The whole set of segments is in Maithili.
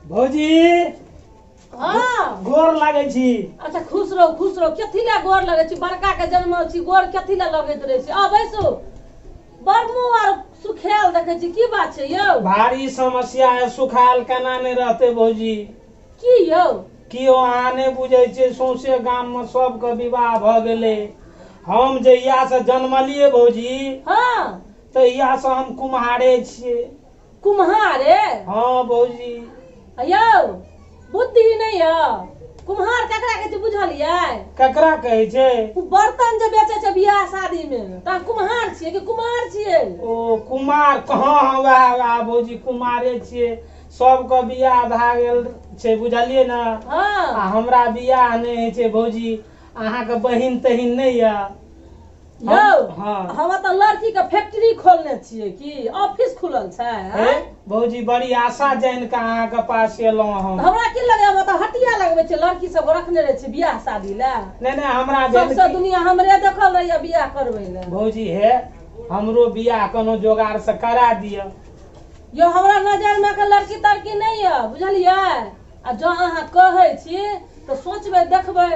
भौजी। हाँ। गोर लागै छी। अच्छा खुश रहू खुश रहू। कथी लए गोर लगै छी? बड़का के जन्मल छी, गोर कथी लए लगैत रहै छी? आ बैसू। बड़ मुँह आर सुखायल देखै छी, की बात छै यौ? भारी समस्या है, सुखायल केना नहि रहतै भौजी? की यौ? की यौ अहाँ नहि बुझै छियै, सौंसे गाममे सबके विवाह भऽ गेलै। हम जहियासँ जन्मलियै भौजी, हाँ, तहियासँ हम कुम्हारे छियै। कुम्हारे? हाँ भौजी। यौ बुद्धि नहि यऽ, कुम्हार ककरा कहै छै बुझलियै? ककरा कहै छै? ओ बर्तन जे बेचै छै बियाह शादी मे, तऽ कुम्हार छियै कि कुमार छियै? ओ कुमार, हाँ हाँ वएह वएह भौजी, कुमारे छियै। सबके बियाह भए गेल छै, बुझलियै ने? हाँ। आ हमरा बियाह नहि होइ छै भौजी। अहाँके बहिन तहिन नहि यऽ? यौ। हाँ। हम तऽ लड़की के फैक्ट्री खोलने छियै कि ऑफिस खुलल छै? हे भौजी, बड़ी आशा जानि कऽ अहाँके पास एलहुँ हम। हमरा की लगे, हम तऽ हटिया लगबै छियै, लड़की सब रखने रहै छै बियाह शादी लए। नहि नहि, हमरा भेल सबसे दुनिया हमरे देखल रहैया बियाह करबै लए। भौजी हे, हमरो बियाह कोनो जोगाड़ से करा दिअ। यौ हमरा नजर मे के लड़की तड़की नहि यऽ, बुझलियै? आ जँ अहाँ कहै छी तऽ सोचबै देखबै,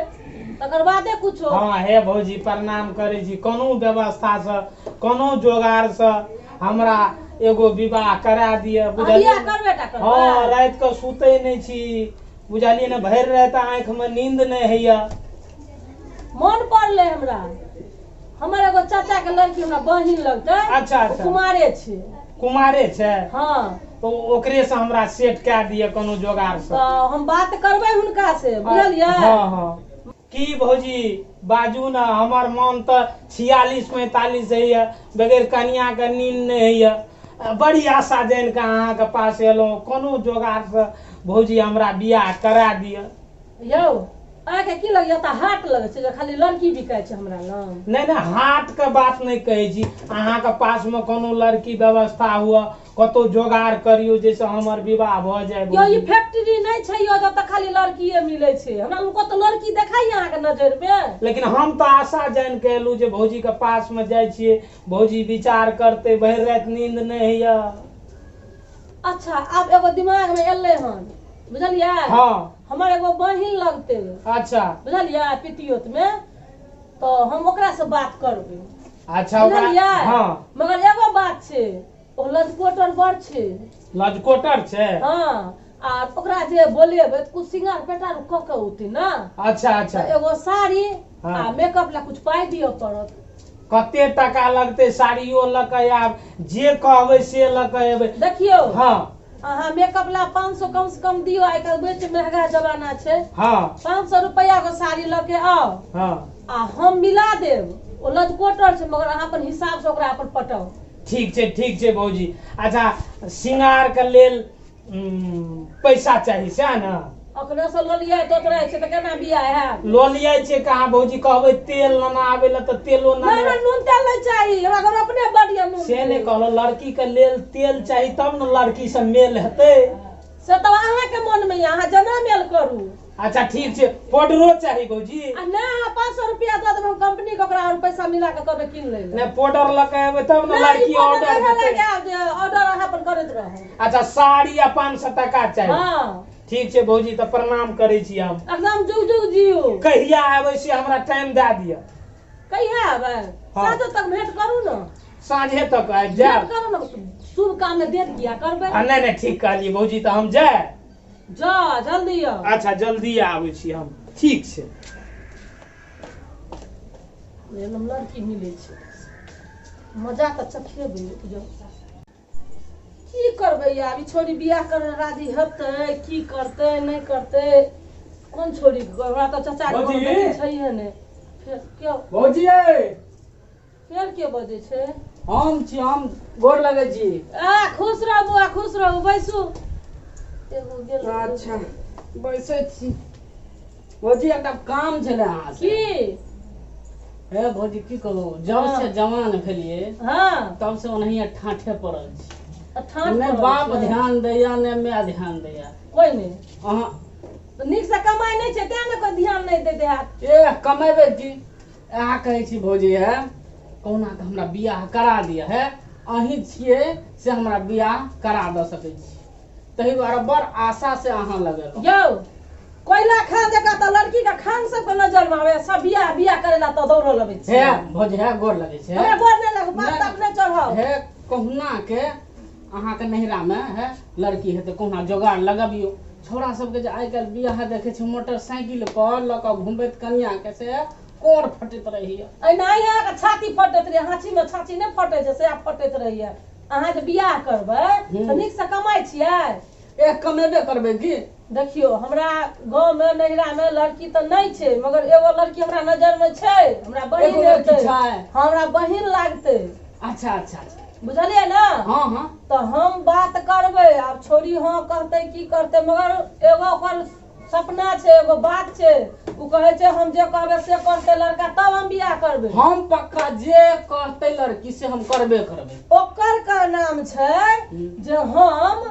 तकर बादे कुछो। हाँ हे भौजी, प्रणाम करै छी। कोनो व्यवस्थासँ कोनो जोगाड़सँ हमरा एगो विवाह करा दिअ, बुझलियै? बियाह करबे टा करबै? हाँ, राति कऽ सुतै नहि छी, बुझलियै ने? भरि राति आँखिमे नींद नहि होइए। मन पड़लै हमरा, हमर एगो चाचा के लड़की हमरा बहिन लगतै। अच्छा, अच्छा। ओ कुमारे छै। कुमारे छै? हाँ। तो ओकरे से हमरा सेट कए दिअ कोनो जोगाड़ से। तऽ हम बात करबै हुनका से, बुझलियै? हाँ हाँ। की भौजी बाजू ने, हमर मन तऽ 46 45 होइए, बगैर कनिया के नींद नहि होइए। बड़ी आशा जानि कऽ अहाँके पास एलहुँ। कोनो जोगाड़ से भौजी हमरा बियाह करा दिअ। यौ अहाँके की लगैया, तऽ हाट लगै छै जे खाली लड़की बिकाइ छै हमरा लग? नहि नहि, हाट के बात नहि कहै छी। अहाँके पासमे कोनो लड़की व्यवस्था हुअ, कतौ जोगाड़ करियौ जाहिसँ हमर विवाह भऽ जाय। यौ ई फैक्ट्री नहि छै यौ, जतऽ खाली लड़कीए मिलै छै। हमरा लग कतौ लड़की देखाइए अहाँके नजरिमे? लेकिन हम तऽ आशा जानि कऽ एलहुँ जे भौजीके पासमे जाइ छियै, भौजी विचार करतै। भरि राति नींद नहि होइए। अच्छा आब एगो दिमागमे एलै हन, बुझलियै? हाँ। हमर एगो बहिन लगतै। अच्छा। बुझलियै, पितियोत मे, तऽ हम ओकरा से बात करबै। अच्छा, ओकरा बुझलियै? हाँ। मगर एगो बात छै, ओ लजकोटर बड़ छै। लजकोटर छै? हाँ, आ ओकरा जे बोलेबै तऽ कुछ सिंगार पेटार कऽ के औतै ने। अच्छा अच्छा। तऽ एगो साड़ी हाँ। आ मेकअप लए कुछ पाइ दिअ पड़त। कते टका लगतै? साड़ियो लऽ कऽ आयब, जे कहबै से लऽ कऽ एबै। देखियौ। हाँ। अहाँ मेकअप ला 500 कम से कम दियौ, आइ काल्हि बेच महगा जमाना छै। हाँ। 500 रुपया के साड़ी लऽ के आउ। हाँ। आ हम मिला देब। ओ लजकोटर छै, मगर अहाँ अपन हिसाब से ओकरा अपन पटाउ। ठीक छै ठीक छै भौजी। अच्छा सिंगार के लेल पैसा चाही सएह ने? अखने से ललिया तोतराइ छै तऽ केना बियाह हैत? ललियाइ छै कहाँ भौजी? कहबै तेल लेना आबै लए तऽ तेलो नहि। नहि। नहि, नून तेल नहि चाही हमरा घर, अपने बड यऽ नून से नहि तेल। कहलहुँ, लड़की के लेल तेल चाही तब ने लड़की से मेल हेतै। से तऽ अहाँके मन मे यऽ, अहाँ जेना मेल करू। अच्छा ठीक छै, पाउडरो चाही भौजी? आ नहि, अहाँ 500 रुपया दऽ देबै हम कंपनी के, ओकरा और पैसा मिला के कहबै कीन लै लए। नहि, पाउडर लऽ के एबै तब ने नहि, ई लड़की पाउडर ऑर्डर नहि देतै। लए के आयब, जे ऑर्डर अहाँ अपन करैत रहब। अच्छा साड़ी आ 500 टका चाही? हाँ। ठीक छै भौजी, तऽ प्रणाम करै छी हम। एकदम जुग जुग जियू। कहिया आबै से हमरा टाइम दए दिअ। कहिया आबै? हाँ। साँझो तक भेंट करू ने। साँझे तक आबि भेंट जायब। करू ने, शुभ काम मे देर किया करबै? आ नहि नहि, ठीक कहलियै भौजी, तऽ हम जाय? जा, जल्दी आउ। अच्छा जल्दी आबै छी हम, ठीक छै। एहन लड़की मिलै छै, मजा तऽ चखेबै। जाउ, की करबै आब? ई छोरी बियाह करे राजी हेतै की करतै नहि करतै? कोन छोरी? हमरा तऽ चाचा के कोनो भौजी? बेटी छैहे नहि। फेर क्यो? भौजी यै। फेर के बजै छै? हम छी हम, गोर लगै छी। आ खुश रहू बौआ, खुश रहू, बैसू। एगो गेल। अच्छा बैसै छी। भौजी एकटा काम छलै अहाँ से। की? हे भौजी की कहू, जब हाँ। से जवान भेलियै हाँ। तब से ओनाहिये ठाठे पड़ल छी। ठाठ नहि पड़ल बाप छै। ध्यान दैया, नहि माय ध्यान दैया। कोइ नहि। अहाँ तऽ नीक से कमाइ नहि छै तें ने कोइ ध्यान नहि दैत हैत। ए कमेबै की, इएह कहै छी भौजी, हे कहुना कऽ हमरा बियाह करा दिअ। हे अहीं छियै से हमरा बियाह करा दऽ सकै छी, ताहि दुआरे बड़ आशा से अहाँ लगेलहुँ। यौ कोयला खान जकाँ तऽ लड़की के खान सबके नजर में आबै, सब बियाह बियाह करे ला तऽ दौड़ल अबै छै। हे भौजी, हे गोर लगै छै। हमरा गोर नहि लागू, पात नहि। तात नहि चढ़ाउ। हे कहुना के अहाँके नैहरा में हे लड़की हेतै, कहुना जोगाड़ लगबियौ। छौड़ा सबके जे आइ काल्हि बियाह देखै छै मोटरसाइकिल पर लऽ कऽ घुमबैत कनिया के, से कोर फटैत रहैया। एनाही अहाँके छाती फटैत रहैया, हाँची में छाती नहि फटै छै सएह फटैत रहैया। अहाँ जे बियाह करबै तऽ नीक से कमाइ छियै? एक कमेबे करबै की। देखियौ हमरा गाँव में नैहरा में लड़की तऽ नहि छै, मगर एगो लड़की हमरा नजर में छै, हमरा बहिन एगो लड़की हेतै। छै? हमरा बहिन लागतै। अच्छा अच्छा अच्छा। बुझलियै ने? हँ हँ। तऽ हम बात करबै, आब छोरी हँ कहतै की करतै, मगर एगो ओकर सपना छै, एगो बात छै, ओ कहै छै हम जे कहबै से करतै लड़का तब हम बियाह करबै। हम पक्का जे कहतै लड़की से हम करबे करबै। ओकर का नाम छै जे हम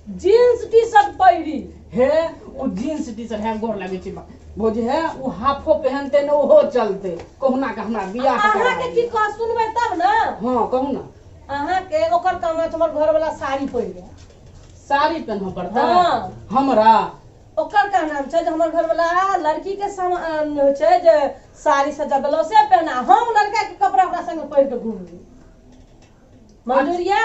जींस टी शर्ट पहिरी। हे ओ जींस टी शर्ट, हे गोर लगै छै भौजी, हे ओ हाफो पहनते ने ओहो चलते, कहुना के हमरा बियाह करा अहाँके की दिअ। कह सुनबै तब ने। हँ कहू ने। अहाँके ओकर कहना छै हमर घरवाला साड़ी पहिरे। साड़ी पहनऽ पड़तै? हँ। हमरा ओकर कहना छै जे हमर घरवाला लड़की के सामान होइ छै जे साड़ी सजा ब्लाउजे पहना, हम लड़का के कपड़ा ओकरा संगे पहिर के घूमबी। मंजूरिया?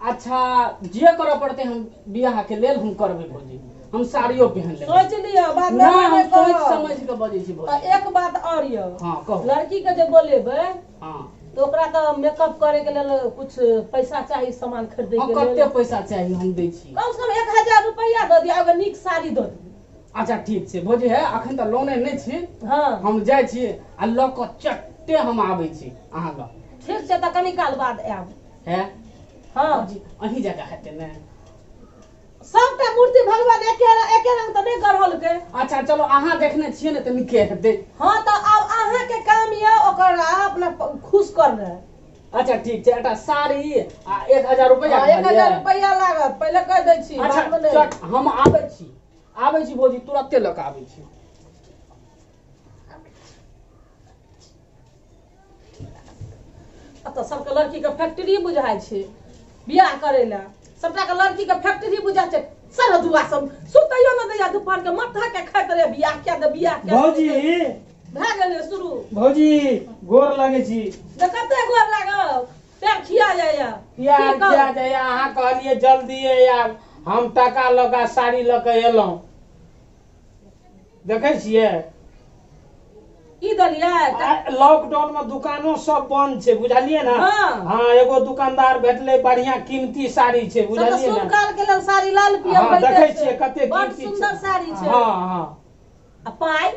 अच्छा जे करऽ पड़तै हम बियाह के लेल हम करबै भौजी, हम साड़ियो पहन लेबै। सोच लिअ बाद में। नहि, हम नहि सोचि कहब। समझि कऽ बजै छी आ भौजी। एक बात और यौ। हँ कहू। लड़की के जे बोलेबै हँ तऽ ओकरा तऽ मेकअप करे के लेल कुछ पैसा चाही, सामान खरीदे हँ के कते लेल। पैसा चाही हम दै छी। कम से कम 1000 रुपया दऽ दिअ, एगो नीक साड़ी दऽ दिअ। अच्छा ठीक छै भौजी, हे अखन तऽ लोने नहि छी। हँ हम जाइ छी आ लऽ कऽ चट्टे हम आबै छी अहाँ लग। ठीक छै, तऽ कनी काल बाद आयब। हे हँ भौजी, अहीं जकाँ हेतै ने? सबटा मूर्ति भगवान एके एके रंग तऽ नहि गढ़लकै। अच्छा चलो, अहाँ देखने छियै ने तऽ नीके हेतै। हँ तऽ आब अहाँके काम यऽ ओकर अपना खुश करनाइ। अच्छा ठीक छै, एकटा साड़ी आ 1000 रुपैआ। हँ, 1000 रुपैआ लागत, पहिले कहि दै छी। अच्छा बादमे नहि। चट हम आबै छी, आबै छी भौजी, तुरते लऽ कऽ आबै छी। एतऽ सबके लड़की के फैक्ट्री बुझाइ छै, बियाह करै लए सबटा के लड़की के फैक्ट्री बुझाइ छै। सर दुआ सब सुतैयो न दैया, दुपहर के माथा के खाइत रहे, बियाह किया दे, बियाह किया दे। भौजी भए गेलै शुरू। भौजी गोर लगै छी। जे कते गोर लागब, पैर खिया जाइया। प्यार की कहू? किया जाइया? अहाँ कहलियै जल्दी आयब, हम टाका लऽ कऽ साड़ी लऽ कऽ एलहुँ, देखै छियै। की देलियै? लॉकडाउन में दुकानो सब बंद छै, बुझलियै ने? हँ। हँ, एगो दुकानदार भेटलै, बढ़िया कीमती साड़ी छै। सब तऽ बुझलियै शुभ ने? काल के लेल साड़ी लाल पियर हँ होइते देखै छै। छियै कते बड कीमती छै। सुंदर साड़ी छै। हँ हँ। आ पाइ?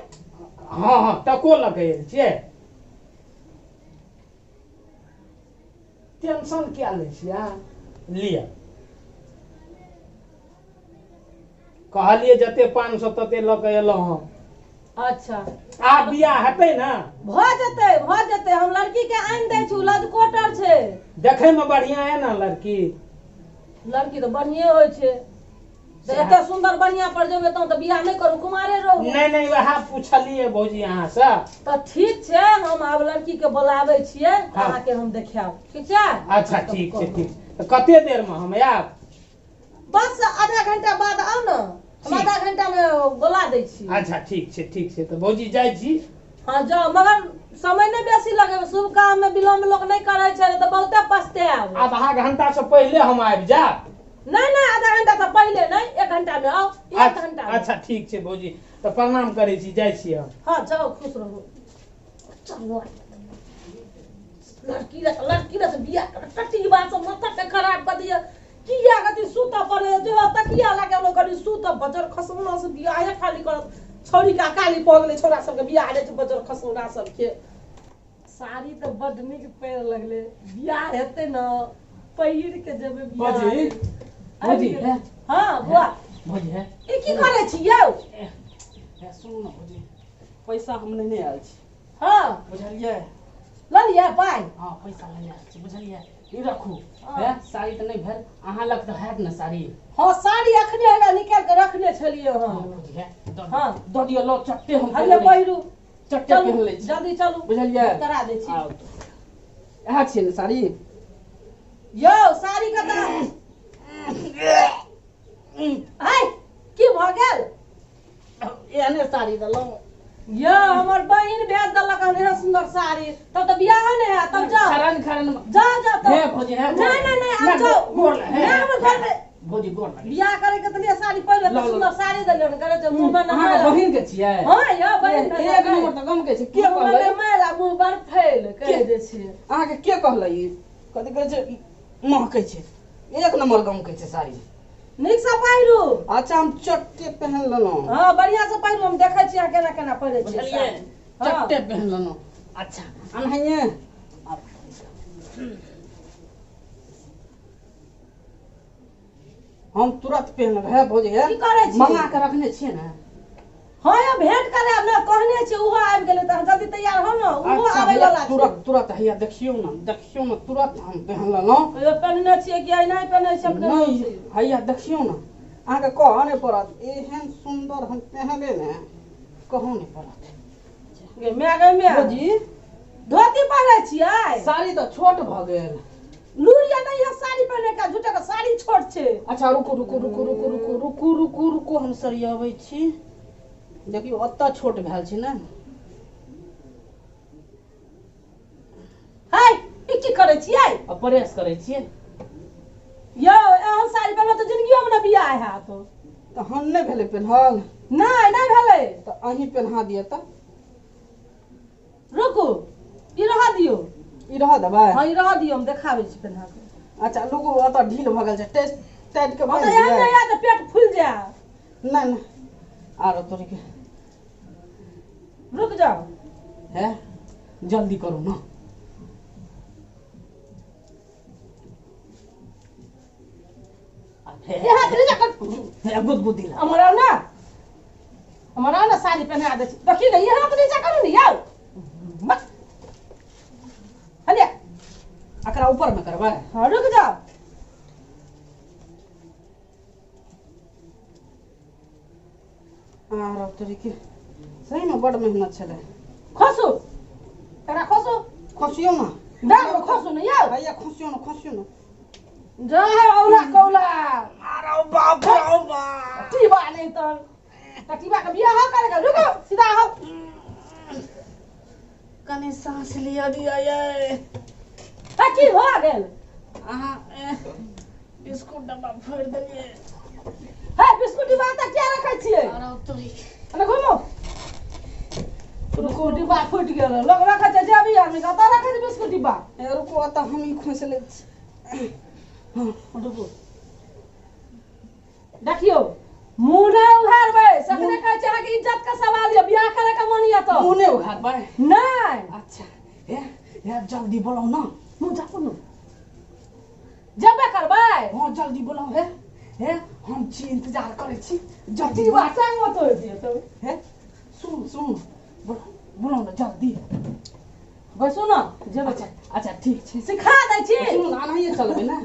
हँ हँ, टको लऽ कऽ एल छियै। टेंशन किया लै छियै अहाँ? लिअ, कहलियै जते 500 तते लऽ कऽ एलहुँ हम। अच्छा। आब बियाह हेतै ने? भऽ जेतै, भऽ जेतै। हम लड़की के आनि दै छी, लजकोटर छै। देखै मे बढ़िया है ने लड़की? लड़की तऽ बढ़िए होइ छै, तऽ एते सुंदर बढ़िया पर जेबै तहन तऽ बियाह नहि करू, कुमारे रहू। नहि नहि, वएह पुछलियै भौजी अहाँ से। तऽ ठीक छै, हम आब लड़की के बोलाबै छियै। हँ। अहाँके हम देखायब, ठीक छै? अच्छा ठीक छै, ठीक छै। तऽ कते देर मे हम आयब? बस आधा घंटा बाद आउ ने, हम ठीक। आधा घंटा मे बोला दै छी। अच्छा ठीक छै, ठीक छै। तऽ भौजी जाइ छी। हँ जाउ, मगर समय नहि बेसी लगेबै, शुभ काम मे विलम्ब लोक नहि करै छै, नहि तऽ बहुते पछतायब। आधा घंटा से पहिले हम आबि जायब। नहि नहि, आधा घंटा से पहिले नहि, 1 घंटा मे आउ, 1 घंटा मे। अच्छा ठीक छै भौजी, तऽ प्रणाम करै छी, जाइ छी हम। हँ जाउ, खुश रहू। चलू, लड़की रह लड़की रह बियाह कर टटी बात सब माथा के खराब कर दिया। किया गति सुतऽ पड़े जो तकिया लगे लोग कनि सुतऽ, बजर खसौना से बियाहे खाली करत। छौड़ी के अकाली पऽ गेलै, छौड़ा सबके बियाह रहै छै बजर खसौना सबके। साड़ी तऽ बड नीक पहिर लगलै, बियाह हेतै ने पहिर के जेबै बियाह। भौजी, भौजी हे। हँ बुआ। भौजी हे। ई की करै छी यौ? हे सुनू ने भौजी, पैसा हम लेने आयल छी। हँ बुझलियै? लऽ लिअ पाइ। हँ पैसा लेने आयल छी, बुझलियै? ई रखू। हँ। हे साड़ी तऽ नहि भेल, अहाँ लग तऽ हैत ने साड़ी? हँ साड़ी अखने हेबे निकालि कऽ रखने छलियै हँ हँ। भौजी हे दऽ हँ। दऽ दिअ, लऽ चट्टे हम हरिये पहिर लै छी। पहिरू। चट्टे चलू पहिर लै छी। जल्दी चलू। बुझलियै? करा दै छी। आउ, इएह छियै ने साड़ी? यौ साड़ी के तऽ आइ की भऽ गेल? एहने साड़ी देलहुँ यो हमर बहिन भेज देलक हन एहन सुंदर साड़ी, तब तऽ बियाह नहि हैत। तब जाओ खरन खरन जाओ जाओ तब। हे भौजी, हे नहीं नहीं नहीं, आब जाओ। गोर लग- हे, नहीं, हमर घर में भौजी गोर लग। बियाह करे के तऽ लिए साड़ी पहिरबै लो, तऽ लो। सुंदर साड़ी देलियौ ने, करे छै मुँह में अहाँके नहाय। बहिन के छियै? हाँ यो बहिन भेज एक देलकै। नंबर तऽ गमकै छै। के मुँह में कहलै मैल आ मुँह बड़ फैल कहि दै छियै। अहाँके? के कहलै ई? कथी कहै छै, महकै छै? एक नंबर गमकै छै साड़ी। नीक से पहिरू। अच्छा, हम चट्टे पहिन लेलहुँ। हाँ, बढ़िया से पहिरू, हम देखै छियै अहाँ केना केना पहिरै छियै बुझलियै? साड़ी। हाँ। चट्टे पहिन लेलहुँ। अच्छा, अनाहिये हम तुरंत पहिन लेबै। हे भौजी, हे की करै छी? मंगा के रखने छियै ने? हाँ यो, भेंट करे आब ने, कहने छियै, ओहो आबि गेलै तऽ अहाँ जल्दी तैयार हो ने, ओहो अच्छा आबै भैया वाला छै। तुरंत तुरंत, हैया देखियौ ने, देखियौ ने, तुरंत हम पहिन लेलहुँ। कहियो पहिनने छियै कि आइ नहि पहिनै छियै अपने? नहि, हैया देखियौ ने, अहाँके कहऽ नहि पड़त, एहन सुन्दर हम पहिनले ने, कहऽ नहि पड़त। गे माय, गे माय। भौजी, धोती पहिरै छियै? साड़ी तऽ छोट भऽ गेल। लूरिया नहीं है साड़ी पहिने का, झूठे का साड़ी छोट छै। अच्छा रुकू रुकू रुकू रुकू रुकू रुकू रुकू रुकू, हम सरियाबै छी। देखियौ, ओतऽ छोट भेल छै ने। है, ई की करै छियै? आ प्रेस करै छियै। यौ, एहन साड़ी पहिनबै तऽ जिंदगियो मे ने बियाह हैत। तऽ हम नहि भेलै पेन्हल? नहि, नहि भेलै। तऽ अहीं पेन्हा दिअ तऽ। रुकू, ई रह दियौ। ई रहऽ देबै? हाँ, ई रह दियौ, हम देखाबै छी पेन्हा के। अच्छा रुकू, ओतऽ ढील भऽ गेल छै, टेस्ट टाइट के हाँ तऽ बान्हि एहन दियै? नहि हैत तऽ पेट फुलि जायत। नहि नहि, आरो तोरीके। रुक जाओ। हे, जल्दी करू ने। यहाँ चलि जा कर। हे, गुदगुदी ला। हमर आउ ने, हमर आउ ने, साड़ी पहिना दै छी। देखी ने, यहाँ तऽ नीचा करू ने यौ। बस हलिया। एकरा ऊपर मे करबै? हाँ, रुक जाओ। आरो तोरीके, सहीमे बड मेहनत छलै। खसू, एकरा खसू। खोसियौ ने। डाल में खसू ने यौ। हैया खोसियौ ने, खोसियौ ने। जा है औला कौला। अरे बाप रे बाप। टीबा नहीं तऽ टीबा के बियाह करेगा। रुको, सीधा हो। कनि साँस लिअ दिअ यै। है, की भऽ गेल? अहाँ बिस्कुट डब्बा फोड़ि देलियै। है, बिस्कुट डिब्बा तऽ किया रखै छियै? अरे तोरी। अरे घुमू, रुकू, डिब्बा फूटि गेल। लोक रखै छै जे भी आदमी कतऽ रखै छै बिस्कुट डिब्बा? ए, रुकू, ओतऽ हम ई खोसि लै छी। हँ। रुकू, देखियौ, मुँह नहि उघारबै, सखने कहै छै। अहाँके इज्जत के सवाल यऽ, बियाह करे के मन यऽ तऽ मुँह नहि उघारबै। नहि। अच्छा, हे हे, जल्दी बोलाउ ने। मुँह झापू ने, जेबे करबै। हँ, जल्दी बोलाउ। हे हे, हम छी, इंतजार करै छी, जल्दी। टीबा संग तोड़ि दियौ तऽ। हे, सुन सुन, बोलाउ बोलाउ ने जल्दी। बैसू ने, जेबै। अच्छा अच्छा, ठीक छै। सिखा दै छी। सुनू ने, एनाहिए चलबै ने?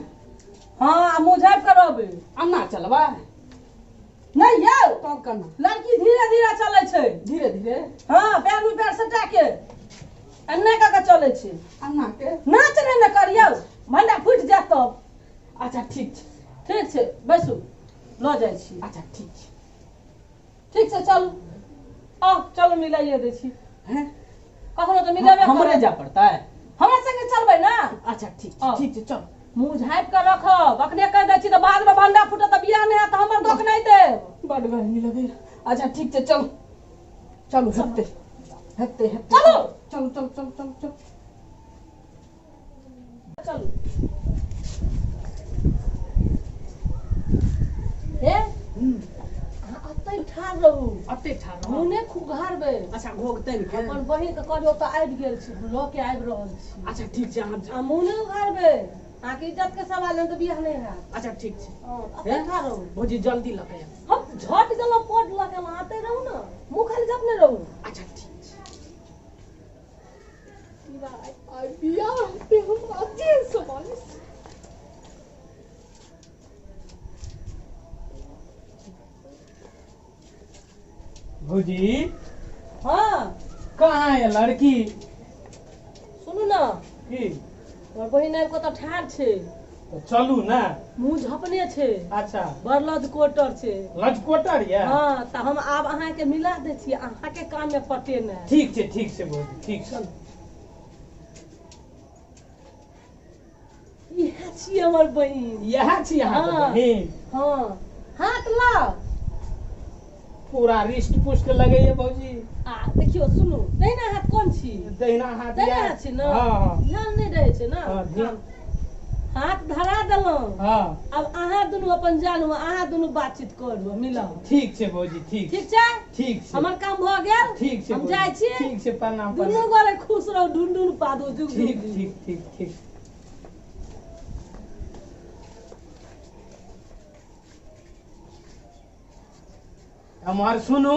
हँ, आ मुँह झापि कऽ रहबै। एना चलबै? नहि यौ। तब केना? लड़की धीरे धीरे चलै छै। धीरे धीरे? हँ, पैर मे पैर सटा के एन्ने कऽ के चलै छै। एना के? नाच नहि ने करियौ, भंडा फुटि जायत तब। अच्छा, ठीक छै। ठीक छै, बैसू, लऽ जाइ छी। अच्छा, ठीक छै। ठीक छै, चलू, आउ, चलू, मिलाइए दै छी। हैं? कखनो तऽ मिलेबे हमरे करब। जाय पड़तै? हमरा संगे चलबै ने। अच्छा, ठीक छै। आउ। ठीक छै, चल। मुँह झाँपि कऽ रखब, अखने कहि दै छी, तऽ बादमे भंडा फुटत तऽ बियाह नहि हैत तऽ हमर दोख नहि देब। बड गर्मी लगैया। अच्छा, ठीक छै, चलू चलू, हेतै हेतै हेतै। चलू। चलू चलू चलू चलू चलू। चलू। हे, अहाँ अतै ठाढ़ रहू। अते ठाढ़ रहू। मुँह नहि उघारबै। अच्छा, घोघतै ने? अपन बहिन के कहलियौ तऽ आबि गेल छी, लऽ के आबि रहल छी। अच्छा, ठीक छै, अहाँ आ मुँह नहि उघारबै, अहाँके इज्जत के सवाल है, तऽ बियाह नहि हैत। अच्छा, ठीक छै। हँ, अतै ठाढ़ रहू। भौजी, जल्दी लऽ के आउ। हम झट गेलहुँ, पोट लऽ के अहाँ अतै रहू ने, मुँह खाली झपने रहू। अच्छा, ठीक छै। आइ बियाह हेतै हमरा जे सवाल। भौजी। हाँ। कहाँ है लड़की? सुनू ने। की? हमर बहिन आबि कऽ तऽ ठाढ़ छै। तऽ चलू ने। मुँह झपने छै। अच्छा। बड़ लजकोटर छै। लजकोटर ये? हँ, तऽ हम आब अहाँके मिला दै छी, अहाँके काम मे पटेनाइ। ठीक छै, ठीक छै भौजी, ठीक छै। इएह छियै हमर बहिन। इएह छी अहाँके बहिन? हँ। हाथ लाउ। पूरा रिष्ट पुष्ट लगैया भौजी। आ देखियौ, सुनू, दहिना हाथ कोन छी? दहिना हाथ। दहिना हाथ छी ने? हँ। ध्यान नहि रहै छै ने। हँ, ध्यान। हाथ धरा देलहुँ। हँ। आब अहाँ दुनू अपन जानू, अहाँ दुनू बातचीत करू, मिलाउ। ठीक छै भौजी, ठीक। ठीक छै? ठीक छै। हमर काम भऽ गेल। ठीक छै हम भौजी। जाइ छी। ठीक छै, प्रणाम। दुनू प्रणाम। गोरे खुश रहू, ढून ढून पादू, जुग जुग ठीक। जीउ। ठीक ठीक ठीक। हमर सुनू,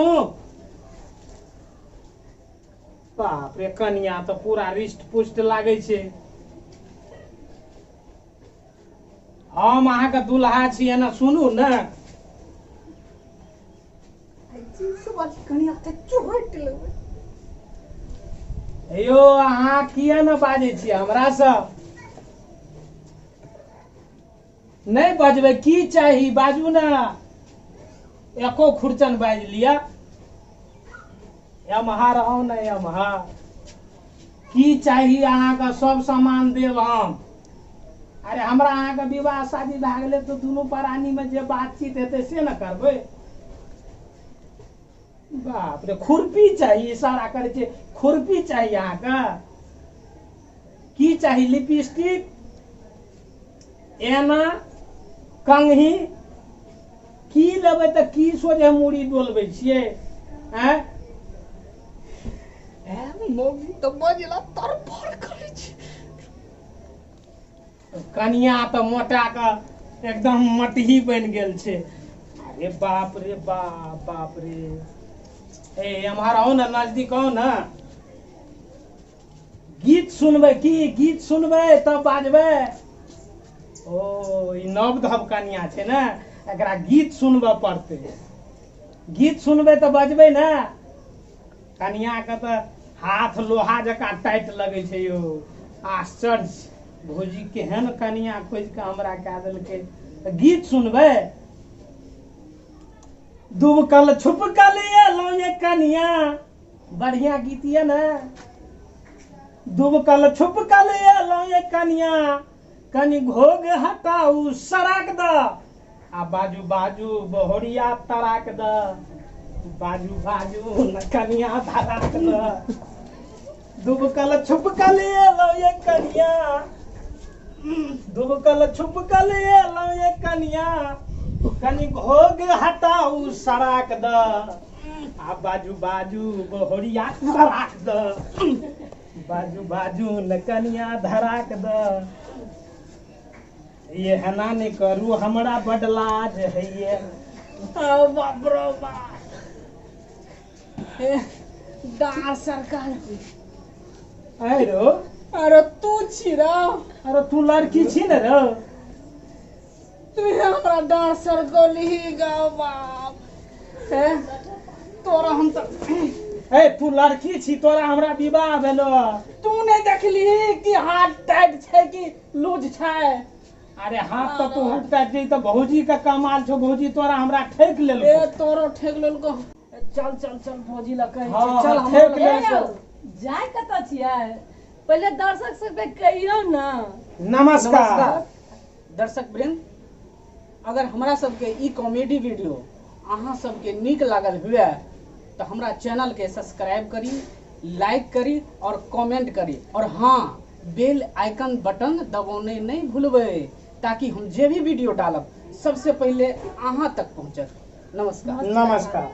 बाप रे, कनिया तऽ पूरा रिष्ट पुष्ट लागै छै। हम अहाँके दुल्हा छियै ने, सुनू ने। हेयो, अहाँ किया ने बाजै छियै हमरासँ? नहि बजबै? की चाही, बाजू ने। एको खुरचन बाजि लिअ। एम्हर आउ ने, एम्हर। की चाही अहाँके? सब सामान देब हम। अरे, हमरा अहाँके विवाह शादी भए गेलै तऽ दुनू प्राणीमे जे बातचीत हेतै से ने करबै। बाप रे, खुरपी चाही? इशारा करै छै, खुरपी चाही अहाँके? की चाही? लिपस्टिक, एना कंघी, की लेबै? तऽ की सोझे मूड़ी डोलबै छियै? आँय? मौगी तऽ बजला तड़फड़ करै छै। कनिया तऽ मोटा कऽ एकदम मटही बनि गेल छै। अरे बाप रे बाप, बाप रे। ए, एम्हर आउ ने, नजदीक आउ ने। गीत सुनबै की? गीत सुनबै तब बाजबै। ओ, ई नव धव कनिया छै ने, एकरा गीत सुनबऽ पड़तै। गीत सुनबै तऽ बजबै ने। कनियाके तऽ हाथ लोहा जकाँ टाइट लगै छै यौ। आश्चर्य, भौजी केहन कनिया खोजि कऽ हमरा कए देलकै। तऽ गीत सुनबै? दुबकल छुपकल एलहुँ ये कनिया, बढ़िया गीत ये ने। दुबकल छुपकल एलहुँ ये कनिया, कनि घोघ हटाउ सराक द, आ बाजू बाजू बहोरिया तराक द, बाजू बाजू न कनिया धराक द। दुबकल छुपकल एलहुँ ये कनिया, दुबकल छुपकल एलहुँ ये कनिया, कनि घोघ हटाउ सराक द, आ बाजू बाजू बहोरिया तराक द, बाजू बाजू न कनिया धराक द। ये एना नहि करू, हमरा बड लाज होइए। बाप रो बाप, डार सरकार। आइ रो। अरे, तू छी रो? अरे, तू लड़की छी ने रो? तू हमरा डार सरकौली गा बाप। हे, तोरा हम तऽ ए, तू लड़की छी, तोरा हमरा विवाह भेलो। तू नहि देखली कि हाथ टाइट छै कि लूज छै? अरे, हाथ तऽ तोहर टाइट छै, तऽ भौजी के कमाल छौ। भौजी तोरा हमरा ठकि ए लेलको। तोरो ठेक लेलको। चल चल चल, भौजी लग कहै हँ, छै, चल। हँ, हमरो ठेक लग ले। ए यौ, जाय कतऽ छियै? पहिले दर्शक सबके कहियौ ने। नमस्कार। दर्शक वृंद, अगर हमरा सबके ई कॉमेडी वीडियो अहाँ सबके नीक लागल हुए तऽ हमरा चैनलके सब्सक्राइब करी, लाइक करी और कमेंट करी और हाँ, बेल आइकन बटन दबाने नहीं भूलबै, ताकि हम जे भी वीडियो डालब सबसे पहले अहाँ तक पहुँचत। नमस्कार। नमस्कार।